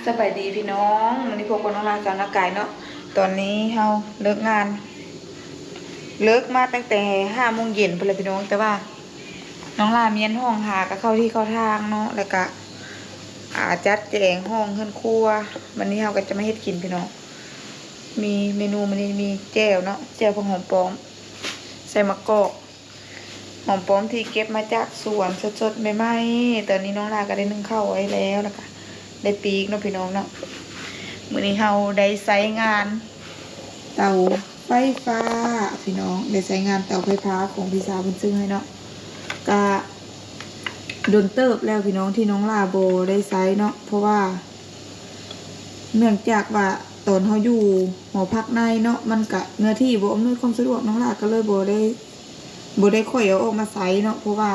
ສະບາຍດີພີ່ນ້ອງ ມື້ນີ້ພົບກັບນ້ອງລາ ສາວນາກາຍເນາະ. ຕອນນີ້ເຮົາເລີກງານ ເລີກມາຕັ້ງແຕ່ຫ້າໂມງເຢັນພຸ້ນແຫຼະພີ່ນ້ອງ ແຕ່ວ່ານ້ອງລາມ້ຽນຫ້ອງຫາກໍເຂົ້າທີ່ເຂົ້າທາງເນາະ ແລ້ວກະ ອາ ຈັດແຈງຫ້ອງເຮືອນຄົວ. ວັນນີ້ເຮົາກໍຈະມາເຮັດກິນພີ່ນ້ອງ ມີເມນູມື້ນີ້ມີແຈ່ວເນາະ ແຈ່ວຜັກຫອມປ້ອມ ໃສ່ໝາກກອກ ຫອມປ້ອມທີ່ເກັບມາຈາກສວນສົດໆໃໝ່ໆ. ຕອນນີ້ນ້ອງລາກໍໄດ້ໜຶ້ງເຂົ້າໄວ້ແລ້ວ ແລ້ວກໍໄດ້ປີກເນາະພີ່ນ້ອງເນາະ. ມື້ນີ້ເຮົາໄດ້ໃຊ້ງານເຕົາໄຟຟ້າພີ່ນ້ອງ ໄດ້ໃຊ້ງານເຕົາໄຟຟ້າຂອງພີ່ສາວເພິ່ນຊື້ໃຫ້ເນາະ. ກະດົນເຕີບແລ້ວພີ່ນ້ອງທີ່ນ້ອງລາບໍ່ໄດ້ໃຊ້ເນາະ ເພາະວ່າ ເນື່ອງຈາກວ່າຕອນເຮົາຢູ່ຫໍພັກໃນເນາະ ມັນກະເນື້ອທີ່ບໍ່ອຳນວຍຄວາມສະດວກ ນ້ອງລາກໍເລີຍບໍ່ໄດ້ ບໍ່ໄດ້ຄ່ອຍເອົາອອກມາໃຊ້ເນາະ ເພາະວ່າ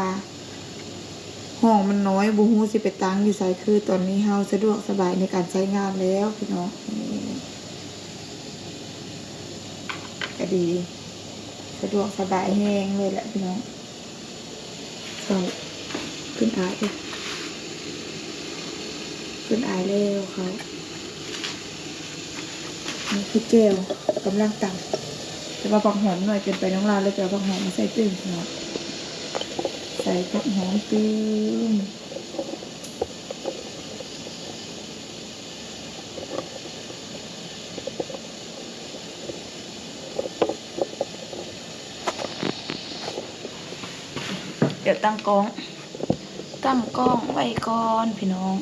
ຫ້ອງມັນນ້ອຍ ບໍ່ຮູ້ຊິໄປຕັ້ງຢູ່ໃສ. ຄືຕອນນີ້ເຮົາສະດວກສະບາຍໃນການໃຊ້ງານແລ້ວພີ່ນ້ອງ ນີ້ກໍດີ ສະດວກສະບາຍແຮງເລີຍແຫຼະພີ່ນ້ອງ. ເຂົ້າ ເພິ່ນອາຍເດ້ ເພິ່ນອາຍແລ້ວເຂົ້າ. ນີ້ຄືແຈ່ວ ກຳລັງຕຳ ແຕ່ວ່າຜັກຫອມໜ້ອຍເກີນໄປ ນ້ອງລາເລີຍໄປເອົາຜັກຫອມມາໃສ່ຕື່ມເນາະ ໃສ່ຜັກຫອມຕື່ມ. ດຽວຕັ້ງກ້ອງ ຕັ້ງກ້ອງໄວ້ກ່ອນພີ່ນ້ອງ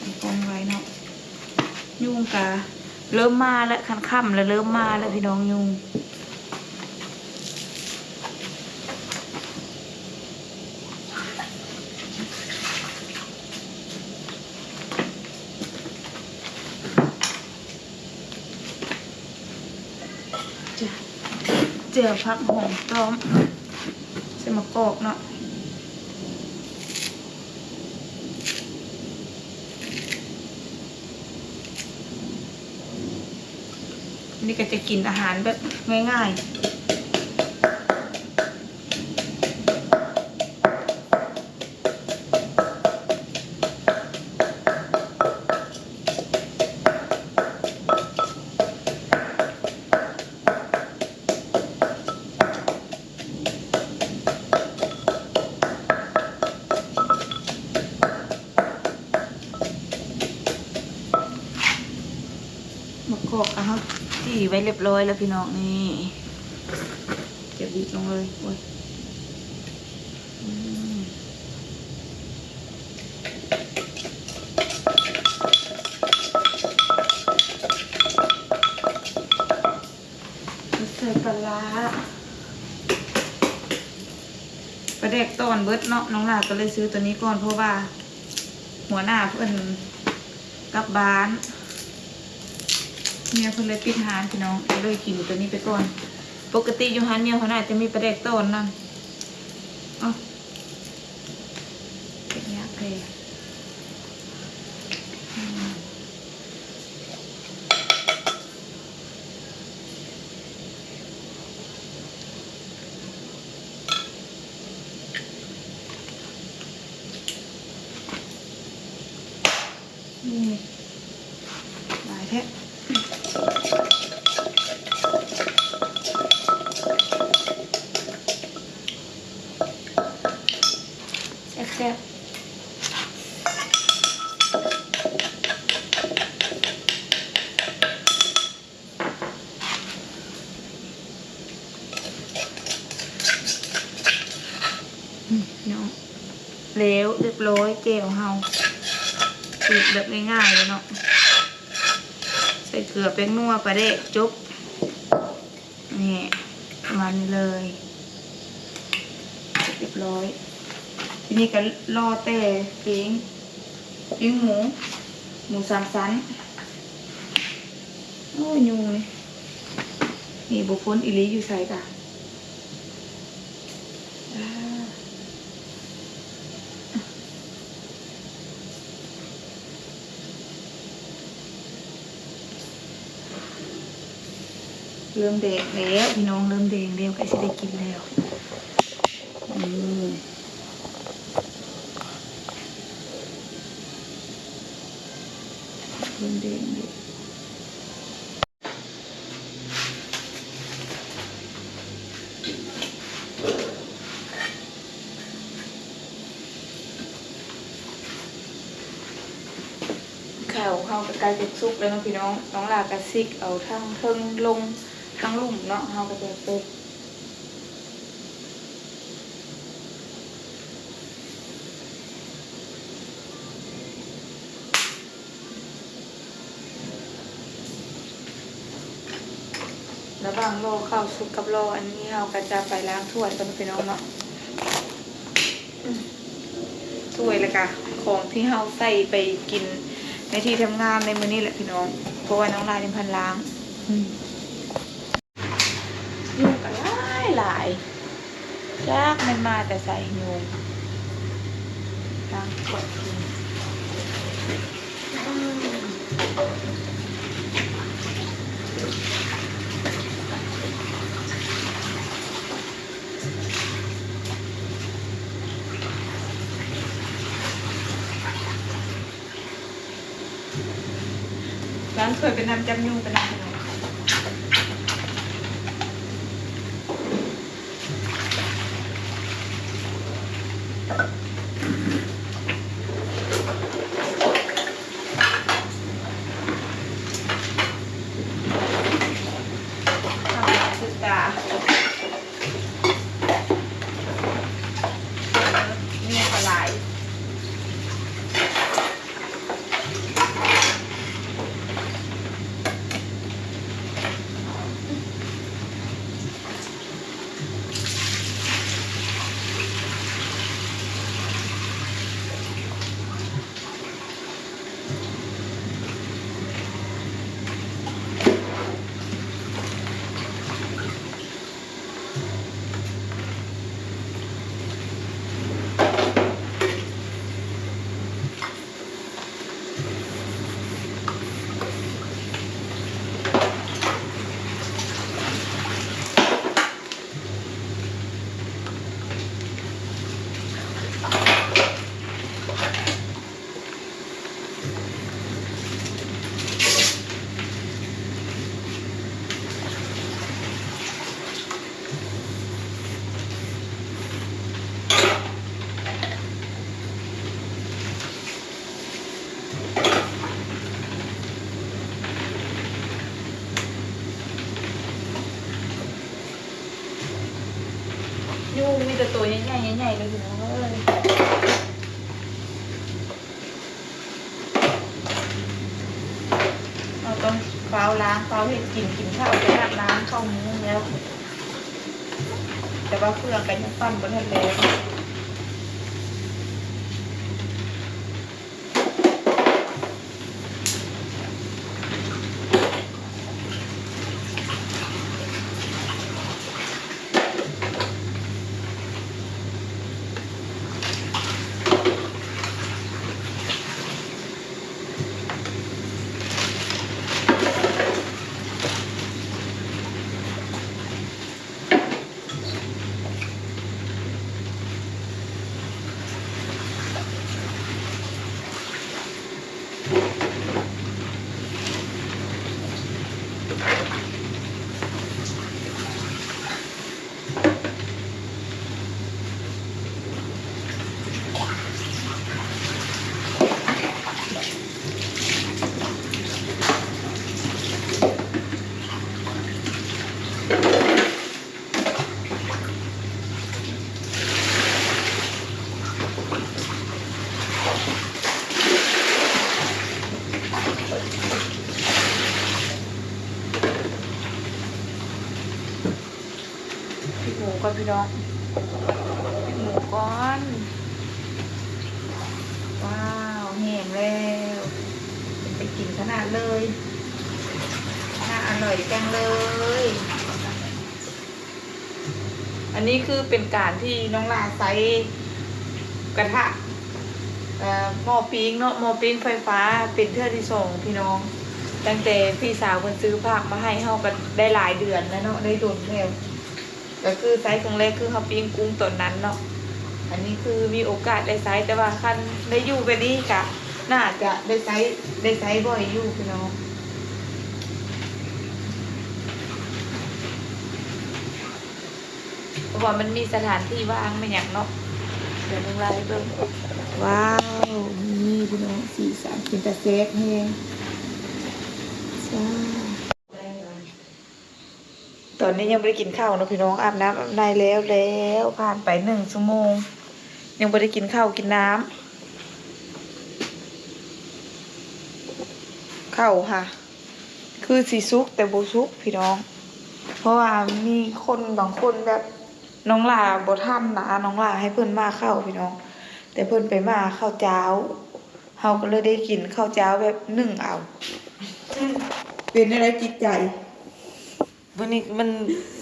ຕັ້ງກ້ອງໄວ້ເນາະ. ຍຸງກະເລີ່ມມາແລ້ວ ຄັນຄ່ຳແລ້ວເລີ່ມມາແລ້ວພີ່ນ້ອງ ຍຸງ. ຈ້າ ແຈ່ວຜັກຫອມປ້ອມ ໃສ່ໝາກກອກເນາະ. ນີ້ກໍຈະກິນອາຫານແບບງ່າຍໆ. ໝາກກອກກໍເຮົາຈີ່ໄວ້ຮຽບຮ້ອຍແລ້ວພີ່ນ້ອງ ນີ້ ຈະບີບລົງເລີຍ. ໂອ້ຍ ອືມ ໃສ່ປາຮ້າ ປາແດກຕອນເບິດເນາະ ນ້ອງຫຼ້າກໍເລີຍຊື້ຕົວນີ້ກ່ອນ ເພາະວ່າຫົວໜ້າເພິ່ນກັບບ້ານ ເມຍເພິ່ນເລີຍປິດຮ້ານພີ່ນ້ອງ ກໍເລີຍກິນຕົວນີ້ໄປກ່ອນ. ປົກກະຕິຢູ່ຮ້ານເມຍຫົວໜ້າຈະມີປາແດກຕອນນຳ ເອົາ ເຮັດຍາກແທ້. ນີ້ ຫຼາຍແທ້ ແຊບໆ. ອືມ ເນາະ ແລ້ວຮຽບຮ້ອຍແຈ່ວເຮົາ ສູດແບບງ່າຍໆເລີຍເນາະ ໃສ່ເກືອ ແປ້ງນົວ ປາແດກ ຈົບ. ນີ້ ປະມານນີ້ເລີຍ ຮຽບຮ້ອຍ. ທີນີ້ກໍລໍແຕ່ປີ້ງ ປີ້ງໝູ ໝູສາມຊັ້ນ. ໂອ້ຍ ຍຸງນີ້ ໜີບໍ່ພົ້ນອີ່ຫຼີ ຢູ່ໃສກະ ເລີ່ມແດງແລ້ວພີ່ນ້ອງ ເລີ່ມແດງແລ້ວ ໃກ້ຊິໄດ້ກິນແລ້ວ. ອືມ. ແດງໆ ເຂົ້າເຮົາກໍໃກ້ຈະສຸກແລ້ວເນາະພີ່ນ້ອງ. ນ້ອງຫຼ້າກໍຊິກເອົາທາງເທິງລົງທາງລຸ່ມເນາະ, ເຮົາກໍຈະໄປ ລະຫວ່າງລໍເຂົ້າສຸກກັບລໍອັນນີ້ ເຮົາກໍຈະໄປລ້າງຖ້ວຍກ່ອນເນາະພີ່ນ້ອງເນາະ. ຖ້ວຍ ແລ້ວກະຂອງທີ່ເຮົາໃສ່ໄປກິນໃນທີ່ທຳງານໃນມື້ນີ້ແຫຼະພີ່ນ້ອງ, ເພາະວ່ານ້ອງຫຼ້າຍັງບໍ່ທັນລ້າງ. ຍຸງກໍຫຼາຍໆ ຈັກແມ່ນມາແຕ່ໃສຍຸງ. ລ້າງຖ້ວຍກິນ. ລ້າງຖ້ວຍໄປນຳ ຈັບຍຸງໄປນຳ. ຍຸງມີແຕ່ໂຕໃຫຍ່ໆ ໃຫຍ່ໆ ເລີຍພີ່ນ້ອງເອີຍ. ເຮົາຕ້ອງຟ້າວລ້າງ ຟ້າວເຮັດກິນ ກິນເຂົ້າ ໄປອາບນ້ຳ ເຂົ້າໂຮງແລ້ວ, ແຕ່ວ່າເຄື່ອງກໍຍັງປັ່ນບໍ່ທັນແລ້ວ. ປິດໝູກ່ອນພີ່ນ້ອງ ປິດໝູກ່ອນ. ວ້າວ ແຫ້ງແລ້ວ ເປັນຕາກິນຂະໜາດເລີຍ ໜ້າອະລ່ອຍຈັງເລີຍ. ອັນນີ້ຄືເປັນການທີ່ນ້ອງຫຼ້າໃຊ້ກະທະ ເອີ ໝໍ້ປີ້ງເນາະ ໝໍ້ປີ້ງໄຟຟ້າເປັນເທື່ອທີສອງພີ່ນ້ອງ. ຕັ້ງແຕ່ພີ່ສາວເພິ່ນຊື້ຜັກມາໃຫ້ເຮົາກໍໄດ້ຫຼາຍເດືອນແລ້ວເນາະ ໄດ້ດົນແລ້ວ. ກໍຄືໃຊ້ຄັ້ງແລກຄືເຮົາປີ້ງກຸ້ງຕອນນັ້ນເນາະ. ອັນນີ້ຄືມີໂອກາດໄດ້ໃຊ້ ແຕ່ວ່າຄັນໄດ້ຢູ່ແບບນີ້ກະ ໜ້າຈະໄດ້ໃຊ້ ໄດ້ໃຊ້ບ່ອຍຢູ່ພີ່ນ້ອງ ເພາະວ່າມັນມີສະຖານທີ່ວ່າງແມ່ນຫຍັງເນາະ. ດຽວນ້ອງລາໃຫ້ເບິ່ງ. ວ້າວ ນີ້ພີ່ນ້ອງ ສີສັນເປັນຕາແຊບແຮງ. ຕອນນີ້ຍັງບໍ່ໄດ້ກິນເຂົ້າເນາະພີ່ນ້ອງ. ອາບນ້ຳອາບໃນແລ້ວ ແລ້ວ ຜ່ານໄປໜຶ່ງຊົ່ວໂມງ ຍັງບໍ່ໄດ້ກິນເຂົ້າກິນນ້ຳ. ເຂົ້າຫາ ຄືຊິສຸກແຕ່ບໍ່ສຸກພີ່ນ້ອງ ເພາະວ່າມີຄົນບາງຄົນແບບ ນ້ອງຫຼ້າບໍ່ທັນນະ ນ້ອງຫຼ້າໃຫ້ເພິ່ນໝ້າເຂົ້າພີ່ນ້ອງ ແຕ່ເພິ່ນໄປໝ້າເຂົ້າຈ້າວ ເຮົາກໍເລີຍໄດ້ກິນເຂົ້າຈ້າວແບບໜຶ້ງເອົາ. ເປັນແນວໃດຈິດໃຈ? ວັນນີ້ມັນ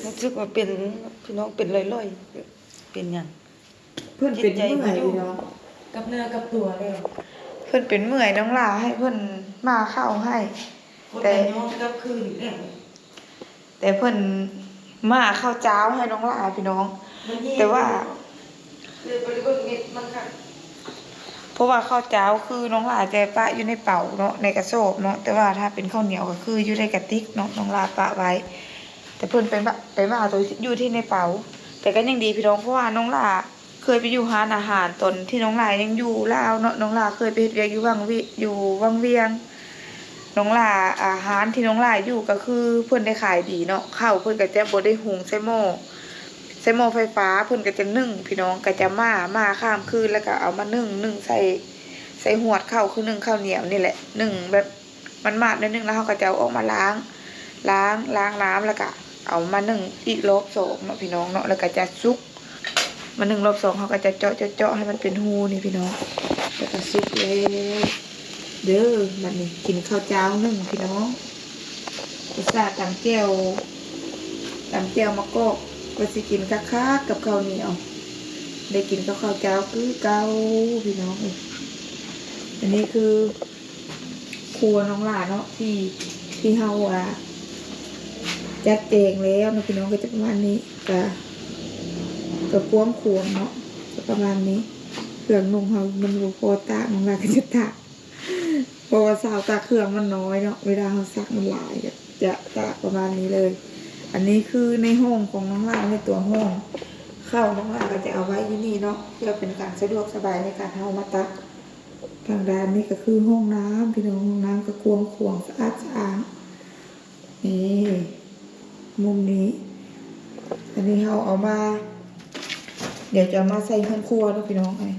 ຮູ້ສຶກວ່າເປັນ ພີ່ນ້ອງ ເປັນລອຍໆ ເປັນຫຍັງ? ເພິ່ນເປັນເມື່ອຍພີ່ນ້ອງ ກັບເນື້ອກັບຕົວແລ້ວ ເພິ່ນເປັນເມື່ອຍ ນ້ອງຫຼ້າໃຫ້ເພິ່ນໝ້າເຂົ້າໃຫ້ ແຕ່ ແຕ່ເພິ່ນໝ້າເຂົ້າຈ້າວໃຫ້ນ້ອງຫຼ້າພີ່ນ້ອງ ແຕ່ວ່າ ເລີຍບໍ່ໄດ້ເບິ່ງເມັດມັນຄັກ ເພາະວ່າເຂົ້າຈ້າວຄືນ້ອງຫຼ້າຈະປະຢູ່ໃນເປົາເນາະ ໃນກະສອບເນາະ ແຕ່ວ່າຖ້າເປັນເຂົ້າໜຽວກໍຄືຢູ່ໃນກະຕິກເນາະ ນ້ອງຫຼ້າປະໄວ້ ແຕ່ເພິ່ນໄປມາ ໄປມາເອົາໂຕຢູ່ທີ່ໃນເປົາ ແຕ່ກໍຍັງດີພີ່ນ້ອງ ເພາະວ່ານ້ອງຫຼ້າເຄີຍໄປຢູ່ຮ້ານອາຫານ ຕອນທີ່ນ້ອງຫຼ້າຍັງຢູ່ລາວເນາະ ນ້ອງຫຼ້າເຄີຍໄປເຮັດວຽກຢູ່ວັງວຽ ຢູ່ວັງວຽງ ນ້ອງຫຼ້າ ອາ ຮ້ານທີ່ນ້ອງຫຼ້າຢູ່ກໍຄືເພິ່ນໄດ້ຂາຍດີເນາະ ເຂົ້າເພິ່ນກໍຈະບໍ່ໄດ້ຫຸງໃສ່ໝໍ້ ໃສ່ໝໍ້ໄຟຟ້າ ເພິ່ນກໍຈະໜຶ້ງພີ່ນ້ອງ ກໍຈະໝ້າ ໝ້າຂ້າມຄືນ ແລ້ວກໍເອົາມາໜຶ້ງ ໜຶ້ງໃສ່ ໃສ່ຫວດເຂົ້າ ຄືໜຶ້ງເຂົ້າໜຽວນີ້ແຫຼະ ໜຶ້ງແບບ ມັນມາດໜ້ອຍໜຶ່ງ ແລ້ວເຮົາກໍຈະເອົາອອກມາລ້າງ ລ້າງ ລ້າງນ້ຳ ແລ້ວກໍເອົາມາໜຶ້ງອີກລອບສອງເນາະພີ່ນ້ອງເນາະ ແລ້ວກໍຈະສຸກ ມາໜຶ້ງລອບສອງ ເຮົາກໍຈະເຈາະ ເຈາະ ເຈາະໃຫ້ມັນເປັນຮູນີ້ພີ່ນ້ອງ ແລ້ວກໍສຸກແລ້ວເດີ. ບັດນີ້ກິນເຂົ້າຈ້າວໜຶ້ງພີ່ນ້ອງ ອຸດສ່າຕຳແຈ່ວ ຕຳແຈ່ວມະກອກ ວ່າຊິກິນຄັກໆກັບເຂົ້າໜຽວ ໄດ້ກິນກັບເຂົ້າຈ້າວຄືເກົ່າພີ່ນ້ອງເອີຍ. ອັນນີ້ຄື ຄົວນ້ອງຫຼ້າເນາະ ທີ່ ທີ່ເຮົາ ອ່າ ຈັດແຈງແລ້ວເນາະພີ່ນ້ອງ ກໍຈະປະມານນີ້ ກະ ກະກວ້າງຂວາງເນາະ ກະປະມານນີ້ ເຄື່ອງນຸ່ງເຮົາມັນບໍ່ພໍຕາກ ນ້ອງຫຼ້າກໍຈະຕາກ ເພາະວ່າຊາວຕາກເຄື່ອງມັນນ້ອຍເນາະ ເວລາເຮົາຊັກມັນຫຼາຍ ກະຈະຕາກປະມານນີ້ເລີຍ. ອັນນີ້ຄືໃນຫ້ອງຂອງນ້ອງຫຼ້າ ໃນຕົວຫ້ອງ ເຂົ້ານ້ອງຫຼ້າກໍຈະເອົາໄວ້ຢູ່ນີ້ເນາະ ເພື່ອເປັນການສະດວກສະບາຍໃນການເຮົາມາຕັກ. ທາງດ້ານນີ້ກໍຄືຫ້ອງນ້ຳ ພີ່ນ້ອງ ຫ້ອງນ້ຳກໍກວ້າງຂວາງສະອາດສະອ້າງ ນີ້ ມຸມນີ້ ອັນນີ້ເຮົາເອົາມາ ດຽວຈະເອົາມາໃສ່ເຮືອນຄົວເນາະພີ່ນ້ອງເອີຍ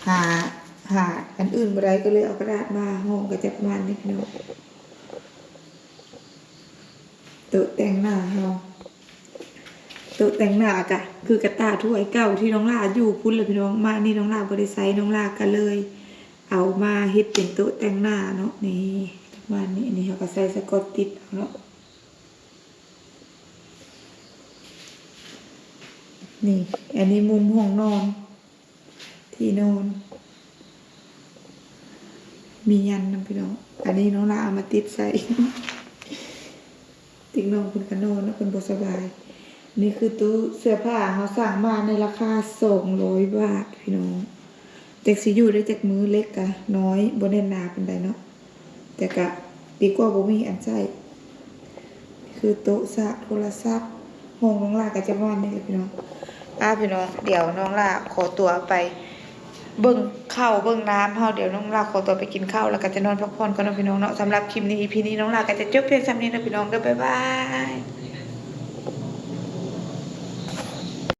ຫາ ຫາອັນອື່ນບໍ່ໄດ້ ກໍເລີຍເອົາກະດາດມາ ຫ້ອງກໍຈະປະມານນີ້ພີ່ນ້ອງ. ໂຕະແຕ່ງໜ້າເຮົາ ໂຕະແຕ່ງໜ້າກະຄືກະຕ່າຖ້ວຍເກົ່າທີ່ນ້ອງຫຼ້າຢູ່ພຸ້ນແຫຼະພີ່ນ້ອງ ມານີ້ນ້ອງຫຼ້າບໍ່ໄດ້ໃຊ້ ນ້ອງຫຼ້າກະເລີຍເອົາມາເຮັດເປັນໂຕະແຕ່ງໜ້າເນາະ ນີ້ ປະມານນີ້ ອັນນີ້ເຮົາກະໃສ່ສະກອດຕິດເອົາເນາະ ນີ້ ອັນນີ້ມຸມຫ້ອງນອນ ທີ່ນອນ ມີຢັນນຳພີ່ນ້ອງ ອັນນີ້ນ້ອງຫຼ້າເອົາມາຕິດໃສ່ ຕິກນ້ອງເພິ່ນກະນອນເນາະ ເພິ່ນບໍ່ສະບາຍ. ນີ້ຄືຕູ້ເສື້ອຜ້າ ເຮົາສັ່ງມາໃນລາຄາສອງຮ້ອຍບາດພີ່ນ້ອງ ຈັກຊິຢູ່ໄດ້ຈັກມື້ ເຫຼັກກະນ້ອຍ ບໍ່ແໜ້ນໜາປານໃດເນາະ ແຕ່ກະດີກວ່າບໍ່ມີອັນໃຊ້. ຄືໂຕະສາກໂທລະສັບ ຫ້ອງນ້ອງຫຼ້າກໍຈະປະມານນີ້ແຫຼະພີ່ນ້ອງ. ອ່າ ພີ່ນ້ອງ ດຽວນ້ອງຫຼ້າຂໍຕົວໄປເບິ່ງເຂົ້າເບິ່ງນ້ຳເຮົາ ດຽວນ້ອງຫຼ້າຂໍຕົວໄປກິນເຂົ້າ ແລ້ວກໍຈະນອນພັກຜ່ອນກ່ອນເນາະພີ່ນ້ອງເນາະ. ສຳລັບຄລິບນີ້ ອີພີ ນີ້ ນ້ອງຫຼ້າກໍຈະຈົບພຽງສ່ຳນີ້ເນາະພີ່ນ້ອງເດີ ບາຍບາຍ.